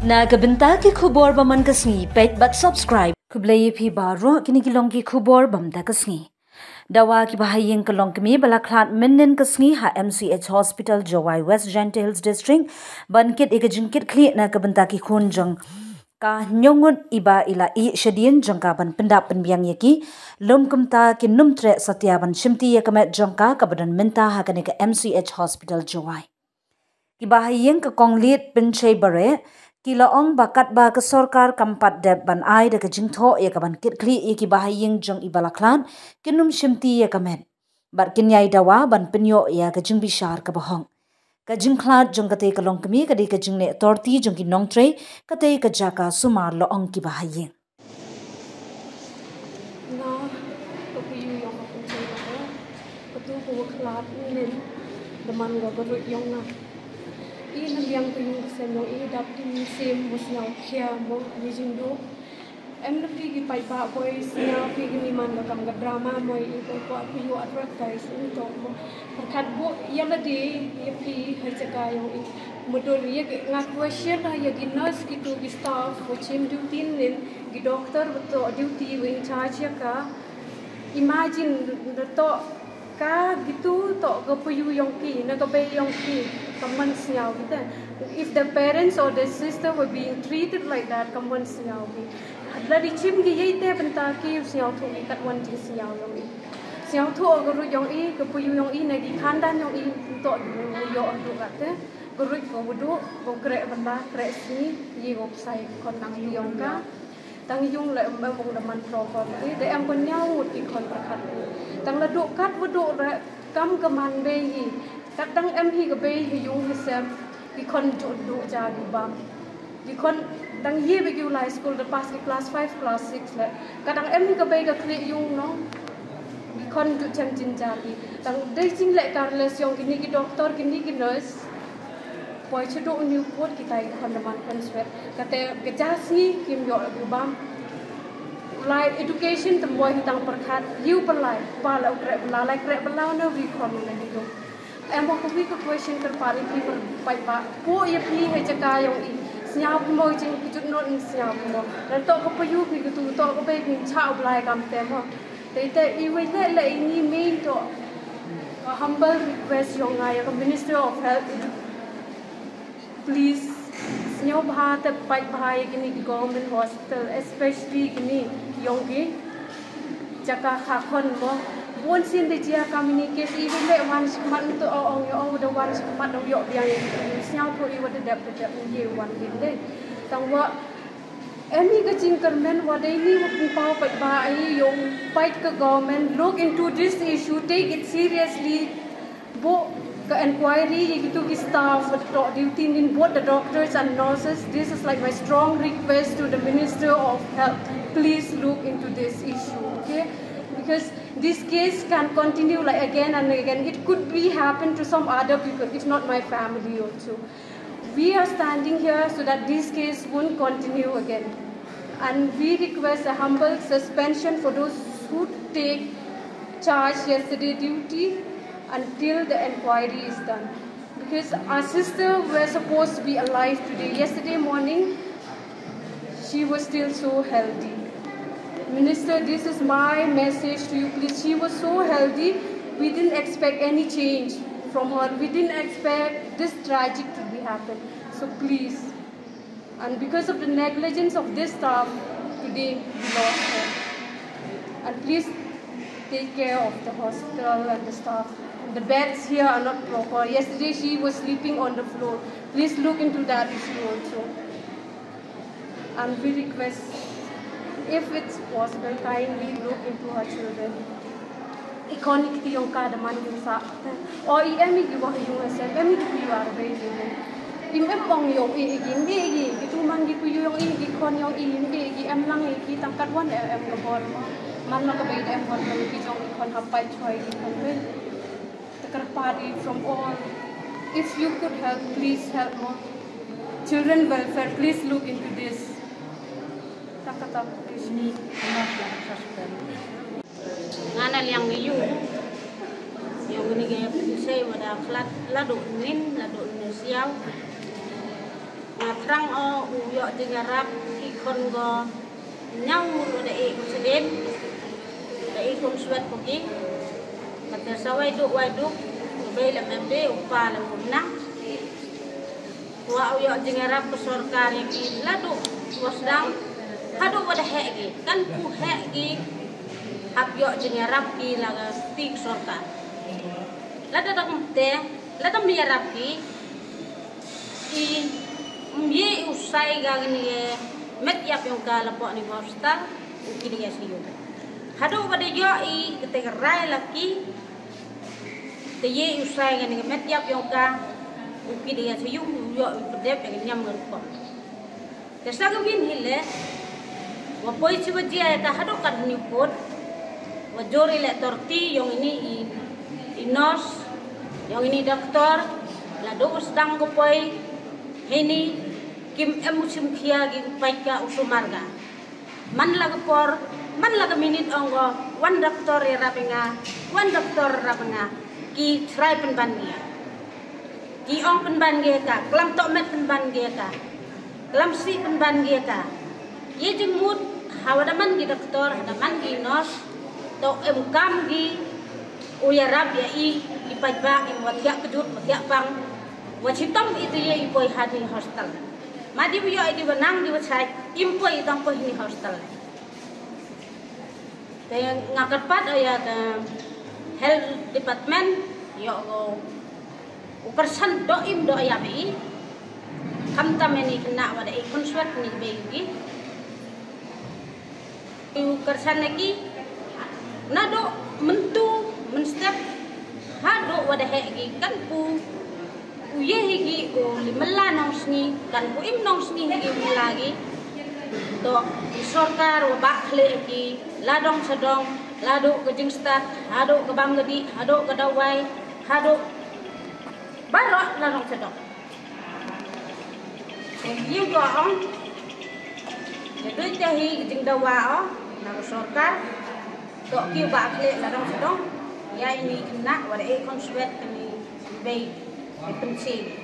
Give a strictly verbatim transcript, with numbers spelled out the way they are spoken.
Na ka bynta ki khubor ba man ka sngi, peit bad subscribe. Khublei ïa phi baroh, kine ki long ki khubor ba man ka sngi. Dawa ki bahaïing ka longkmie ba la khlad mynnin ka sngi ha M C H Hospital Jowai, West Jaintia Hills District, ban kit ïa ka jingkit khlieh na ka bynta ki khun jong ka hynñiew ngut, iba i la ïeh shadien jong ka ban pyndap pynbiang ïa ki, lum kumta kin ym treh satia ban shimti ïa ka met jong ka kaba don mynta ha kane ka M C H Hospital Jowai. Ki bahaïing ka Kong Liet Pynshei Bareh ki la ong ba katba ka sorkar kam pat dep ban ai da ka jingthoh ïa ka ban kit khlieh ïa ki bahaïing jong iba la khlad, kin ym shimti ïa ka met bad kin ïai dawa ban pynïoh ïa ka jingbishar kaba hok. Ka jingkhlad jong katei ka longkmie ka dei ka jingleh torti jong ki nongtrei katei ka jaka, sumar la ong ki bahaïing. Nga, ka phi ïoh ïong ka pynshai ba ka, katu ka wa khlad nin da man ka ka ruh ïong nga. I na biang ka ïung ka sem ïong i dap ki mi sem mo sñiaw khia mo ni jingduh. Em na phi ki paidbah boi sñiaw phi ki ni man ka kam ka drama mo i ko ko phi ïoh advertise ni to mo. Pyrkhat bo ïa la dei ïa phi ha jaka ïong i. Mudui ïa ki nga question ha ïa ki nurse ki tu ki staff ko chim duty nin ki doctor ba to duty wing charge ïa ka. Imagine da to ka gitu to ka payu ïong ki na ka bei ïong ki ka man sñiaw kita. If the parents or the sister were being treated like that ka man sñiaw ki. Hadla di chim ki yei te bynta ki u sñiaw thu ki kat wan jing sñiaw ïong i. Sñiaw thu ka ru ïong i ka payu ïong i na ki khandan ïong i to ki ru ïong du kat te. Ka ru ka wudu ka krek bynta krek sñi yi ko psai kon nang ïong ka. Tang ïung la em em ong da man proper hi da em kon ñiaw ngut ki khon pyrkhat hi. Tang la duh kat wa duh ra kam ka man bei hi. Kat dang em hi ka bei hi ïung hi sem ki khon ju duh ja ki bam. Ki khon dang ye ba ki u lai school da pass ki class five class six le. Kat dang em hi ka bei ka khlieh ïung no. Ki khon ju chem jin ja ki. Tang dei jing le careless ïong kini ki doctor kini ki nurse. Poi cha duh Newport kita i khon da man khon swet. Kate ka ja sngi kim ïoh la ki bam. Lai education te moi hi tang pyrkhat. Ïu pynlai pa la u krek bynla lai krek bynla na wi khon na hi ïoh. Em ba ka wi ka question kyrpad ïa phi pyrpait ba. Pu ïa phi ha jaka ïong i. Sñiaw phi mo jing ki jut not sñiaw phi mo. Lada to ka payu phi ka tu to ka bei phi cha u blai kam te mo. Te te i wei le le i ni main to. A humble request ïong nga ïa ka Minister of Health. Please, sñiaw bha te pait bha ïa kini ki government hospital, especially kini ïong ki jaka kha khon mo. Bun sien de jia kamini case i le wan shikmat to ong ïa ong da wan shikmat ong ïoh biang ïa kini sñiaw pho i wa de dep de dep ni wan din de. Tang wa Em hi ka jingkyrmen wa dei ni wa pynpaw pat ba ai ïong pait ka government look into this issue, take it seriously. Bo ka inquiry ïa kitu ki staff wa tok duty nin both the doctors and nurses. This is like my strong request to the Minister of Health. Please look into this issue, okay? Because this case can continue like again and again. It could be happen to some other people, if not my family also. We are standing here so that this case won't continue again. And we request a humble suspension for those who take charge yesterday duty until the inquiry is done. Because our sister were supposed to be alive today. Yesterday morning, she was still so healthy. Minister, this is my message to you, please. She was so healthy. We didn't expect any change from her. We didn't expect this tragic to be happened. So please, and because of the negligence of this staff, today we lost her. And please take care of the hospital and the staff. The beds here are not proper. Yesterday she was sleeping on the floor. Please look into that issue also. And we request, if it's possible, kindly look into her children. I khon i kti ïong ka da man ïong sa. O i em i ki wa ïong ha sem, em i ki wa re be ïong. Im em ong ïong i i ki, im i ki, ki tu man ki ku ïong i, ki khon ïong i, im i ki, em lang i ki tang kat wan em em ka bor. Man la ka be em bor ki jong i khon ha pai choi ki khon be. The Karpati from all. If you could help, please help mo. Children welfare, please look into this. Takata, please. Ni, enough lang suspend. Nga na liang ïu. Ïong ni ke sei wada flat ladu nin, ladu ni siau. Thrang o u ïoh jingïarap ki khon ko, ñiaw u da e u slim, da e khon swet ko ki. Kata sa wai duk wai duk, u bei la membe, u pa la u nang. Wa u ïoh jingïarap ka sorkar ïa ki, la duk wa sdang, haduh wa da heh ki, kan ku heh ki, hap ïoh jingïarap ki la ka ti ka sorkar. Lada dang te, lada ym ïarap ki, i ym ye u sai ga ngi met ïap yong ka la pok ni hostel, u ki da ïa siyu. Haduh wa da ïoh i kata ka rai la ki, te ye u sai ga ngi met ïap yong ka, u ki da ïa siyu, u ïoh u pdep ïa ka niam ngan ko. Te sa ka win hi le, wa poi chi wa jia ïa ka haduh kat ni kot, wa jor i le torti yong ini i, i nurse, yong ini doktor, la do sdang ko poi, hini, kim em u sim khia gi u paika u sumar ga. Man la ka por, man la ka minit ong ko, wan doktor ïarap ïa nga, wan doktor ïarap ïa nga, ki trai pynban ïa. Ki ong pynban ïa ka, klam tok met pynban ïa ka, klam si pynban ïa ka. Ye jingmut, hawa da man ki doktor, da man ki nurse, to em kam ki, u ïarap ïa i, i paidbah, i wa thiah kjut, wa thiah pang, wa chitom i te ye i poi ha ni hostel. Ma di wa ïoh i di wa nang di wa chai, im poi i tang poi ni hostel. Te nga kyrpad ïa ka health department, ïoh ko u kyrsan doh im doh ïa bei. Khamtam ïa ni khynnah wa da e khon swet ni bei ki. U kyrsan ïa ki, naduh myntu mynstep, haduh wa da heh ki, kan ku u ye hi ki u li mala nong sngi, kan ku im nong sngi hi ki u mala ki. To, i sorkar wa bah khleh ki, la dong sa dong, la duh ka jingstad, haduh ka bam ka dih, haduh ka dawai, haduh baroh la dong sa dong. Te ïu ko ong, te duh te hi ka jingdawa o, na ka sorkar, to ki u bah khleh la dong sa dong, ïa ini khynnah, wa da e khon swet kani bei, i pynsi.